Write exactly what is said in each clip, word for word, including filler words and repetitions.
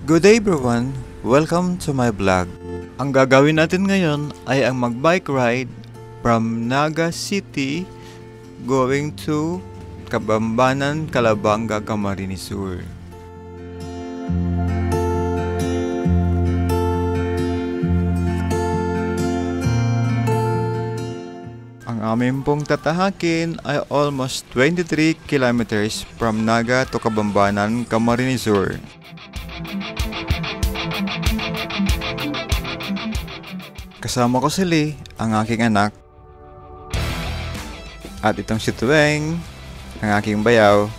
Good day everyone! Welcome to my vlog. Ang gagawin natin ngayon ay ang mag-bike ride from Naga City going to Kabambanan, Calabanga, Camarines Sur. Ang amin pong tatahakin ay almost twenty-three kilometers from Naga to Kabambanan, Camarines Sur. Kasama ko si Lee, ang aking anak. At itong si Tuweng, ang aking bayaw.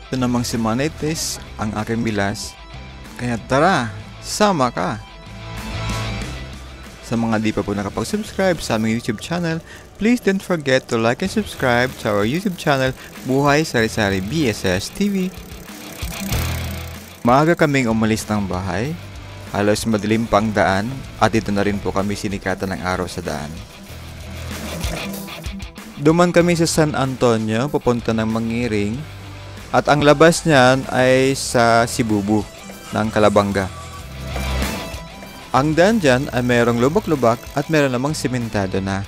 Ito namang si Manitis, ang aking bilas. Kaya tara, sama ka! Sa mga di pa po nakapag-subscribe sa aming YouTube channel, please don't forget to like and subscribe to our YouTube channel, Buhay Sari-Sari B S S T V. Maaga kaming umalis ng bahay. Halos madilim pa ang daan at dito na rin po kami sinikatan ng araw sa daan. Duman kami sa San Antonio, papunta ng Mangiring. At ang labas niyan ay sa Sibubo ng Calabanga. Ang daan dyan ay merong lubak-lubak at meron namang simentado na.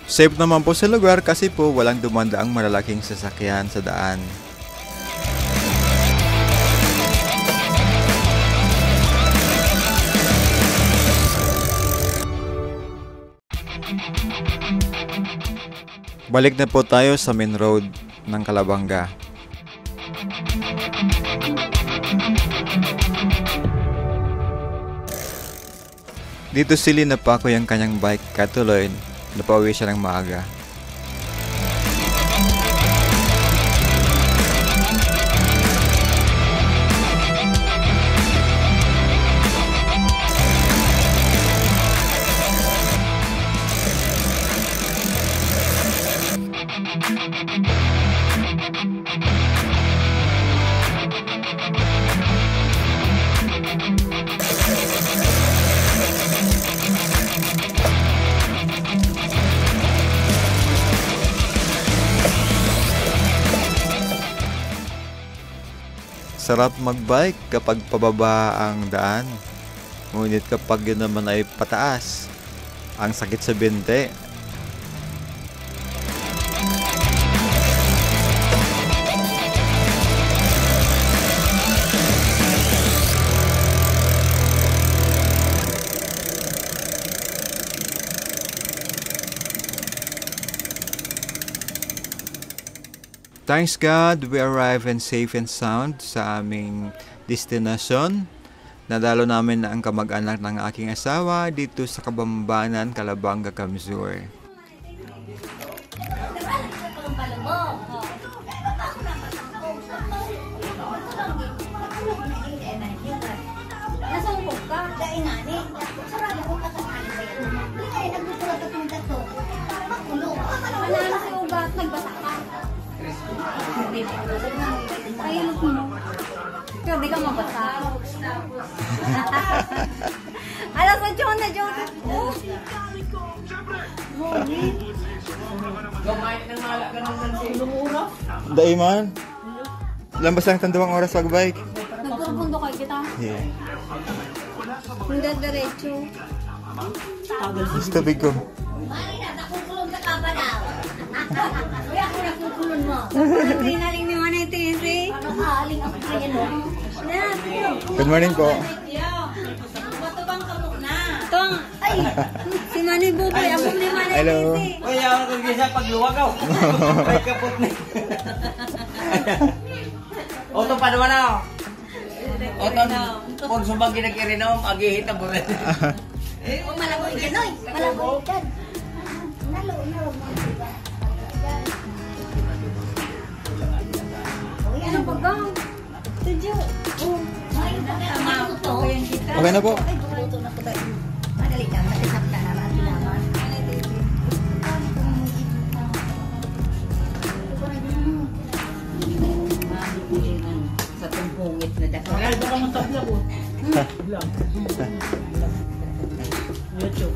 Safe naman po sa lugar kasi po walang dumandaang malalaking sasakyan sa daan. Balik na po tayo sa main road ng Calabanga. Dito si Lee napako yung kanyang bike, katuloy, napauwi siya ng maaga. Sarap magbike kapag pababa ang daan. Ngunit kapag yun naman ay pataas, ang sakit sa binte. Thanks God, we arrive and safe and sound sa aming destinasyon. Nadalo namin ang kamag-anak ng aking asawa dito sa Kabambanan, Calabanga, Camsur. Nasungkog ka? Dai nga ni. Sarado ko kakasali sa'yo. Hindi nga, nagdudulat at yung tatlo. Makulo. Ano, si ugat, nagbasa ka? Ay, ano po? Pero di ka mabasa. Alas otso na, Joseph. Oh. Dai man. Lambas lang itong duwang oras magbike. Nagpupundo kayo kita. Yeah. Hindi diretso. Gusto tubig ko. Uy, ako nagkukulon mo. Ang pinaling ni Manay Tisi. Ano ka? Aling ang pinaling mo? Good morning po. Matubang ka muna. Tong, ay, si Manay Buboy, ako ni Manay Hello. Tisi. Uy, ako kung gisa pagluwag ako. May kapot na. Oto pa naman ako. Oton, kung sumagi nag-irinom, agihit na buret. Eh, malaboy ka, Noy. Malaboy ka. Nalo, nalo, mga diba? Ano ba, gang? Tudyo. Oh. Ay, tama. Ito. Okay na po. Ay, luto na po tayo. Madali lang, matisap na naman, naman. Sa tumpungit na dako. Wala, baka matabla ko. Vlog. YouTube.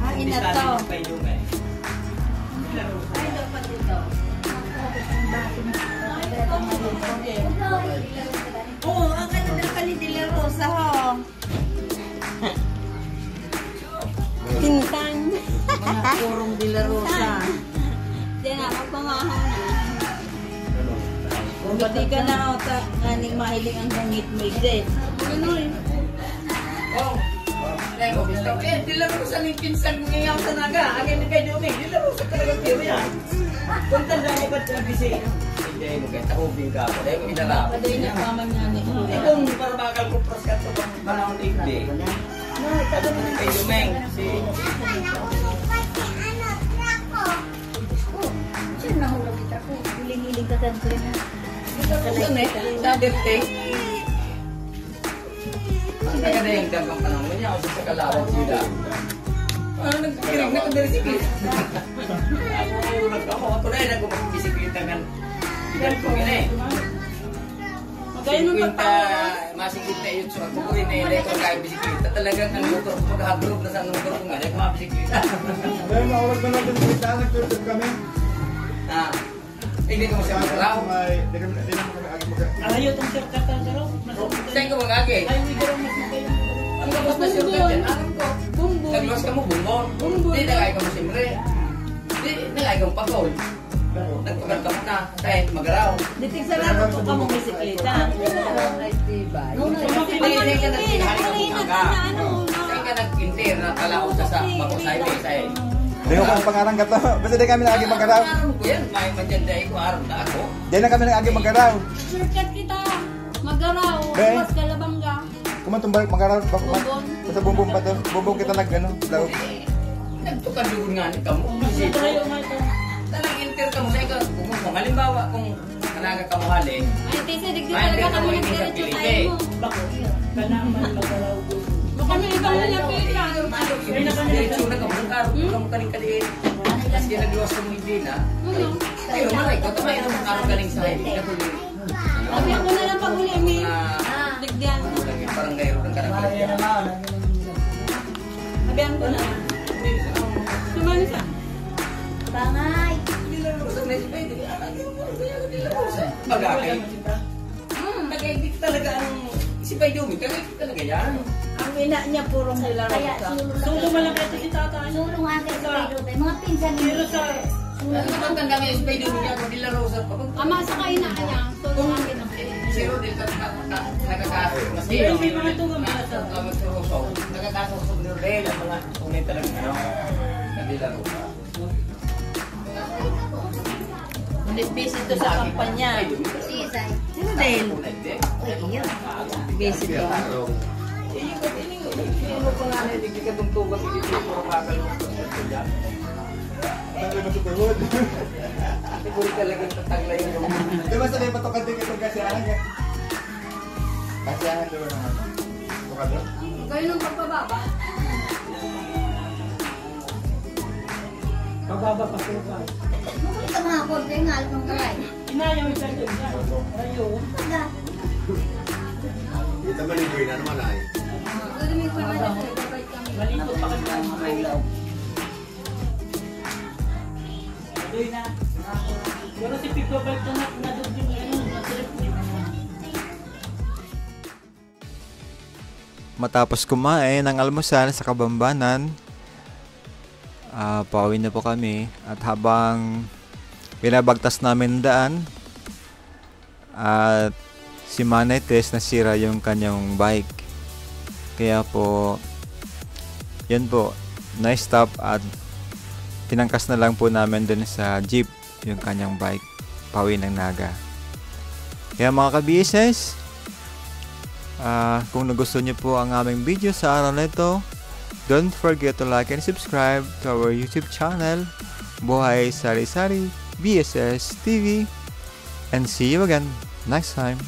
Ah, ina to. Ay, dapat ito. Oo, ang ganda ng kali de la Rosa, ho. Pinsan. Mga purong de la Rosa. Diyan na, magpamahaw na. Kung pati ka na, o, ta-, aning mahiling ang hungit mo, igde. Ano eh? Oh, dai ko gusto. Eh, de la Rosa ni pinsan ko ngayon sa Naga. Ang hindi kayo duming. De la Rosa talaga, pero yan. Kung tanda mo ba ito, bisi? Hindi mo, kahit tahubing ka pa. Dai mo inarap. Paday niya pa man nga ni. Eh, kung para bakal ko, pros ka ito, pang panahon, hindi. No, taga mo ni kayo, Meng. Si Sino nahulog kita ko? Hiling-hiling ka kan ko na. Ano eh? Dati, te. Ang taga na yung dagang panahon niya, o sa kalawang sila. Ah, nagkikirig na kung dali sige. Ako, ako na yun, ako magbisikleta kan. Ilan ko yun eh. Magayon ang Singkwenta, pagtawa. Mas singkwenta y ocho ako, eh, may electric kahit bisikleta. Talagang ang motor ko, maghahagrog na sa motor ko, nga, mga bisikleta. Dahil maurag na lang yung bisikleta, nag-trip kami. Ah, hindi ko siya magalaw. May, di kami, di naman kami agi magalaw. Arayo tong shortcut ang garo. Saan ka mag-agi? Ay, may garo mas magayon. Ang gabos na shortcut yan, alam ko. Bumbon. Nagluwas ka mo, Bumbon. Bumbon. Di, nagay ka mo, siyempre. Di, nagay ka mo, Pagol. Nagpagal ka muna. Kaya magaraw. Ditig sa laro po ka mong bisikleta. Ay, diba? Nung Kaya hindi ka nagpinahal ka muna ka. Kaya ka nagpintir na talaon ka sa Magosay, Magosay. Di ko pang pangarang ka to. Basta di kami lagi magaraw. Ang ko yan, may maganda ko, araw na ako. Di na kami lagi magaraw. Shortcut kita. Magaraw. Be. Mas Calabanga. Kuman tumbal, magaraw. Bak-, bak-, Bumbon. Basta Bumbon pa to. Bumbon kita nag, ano, daw. Nagtukad-tukad nga ni kamo. Mas madayo nga ito. Tanang inter kamo sa ikaw. Kung, kung halimbawa, kung nanaga kamo hali, Ay, tisa, digdi ay, talaga inter kami kamo yung nagdiretso sa Pilipe. Imo. Bako. Kanaman, magaraw. Baka may iba na yung pilihan. Ay, naka-, Diretso na kamo, karo, Hmm? kamo kaning kaliit. Maski nagluwas kamo hindi na. Ano? Pero malay ko, tamay naman karo galing sa highway. Sabi ko na lang pag uli, may Ah. Ligdian. Ano lang yung parang gayro ng karakter. Sabihan ko na. Sumali siya. Bangay. Hindi lang ako sa may spray, hindi lang ako sa may spray. Bagay. Hmm. Nag-edit talaga ang si Bay Dumi. Talaga yan. Ang ina niya, purong De La Rosa. Kaya siguro Sundo man lang ito si tatay. Sulong ate si Bay Dumi. Mga pinsan Pero niya. Sa Ano ba tanda nga yung spray doon niya? Kung De La Rosa pa. Ama sa kaina niya. Kung Zero din ka, ka, ka, nakakaso. Mas Pero may mga tugang pala sa Ang magsuruso. Nakakaso sa Zero din. Ang mga tunay talaga, ano? Nandila ro. Ngunit busy ito sa kampanya. Sisay. Sino din? Uy, iyo. Busy ito. Iyo, ba't ini, ini, ini mo pa nga na, hindi ka tungtungan, hindi ka tungtungan, hindi ka tungtungan. Ano ba sa tuhod? Siguro talagang tatagla yung Di ba sabi patukad din itong kasiyahan niya? Kasiyahan, di ba, naman? Tukad doon? Ganyan ang pagpababa. Pababa pa sila. Nung ito mga konti nga, alam ng karay. Inayaw yung sa doon. Ayun. Taga. Ito ba ni Buena naman ay? Pwede may pamana sa babay kami. Malipot pa kasi ang mga ilaw. Doy na. Pero si Pipo Bert na, na doon yung ano, na trip niya. Matapos kumain ng almusal sa kabambanan, Ah, pauwi na po kami at habang binabagtas namin daan, at si Manay Tess nasira yung kanyang bike. Kaya po, yun po, na-stop at tinangkas na lang po namin dun sa jeep yung kanyang bike pauwi ng Naga. Kaya mga ka-B S S, ah, kung nagustuhan niyo po ang aming video sa araw na ito, don't forget to like and subscribe to our YouTube channel, Buhay Sari-Sari B S S T V. And see you again next time.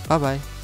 Bye-bye.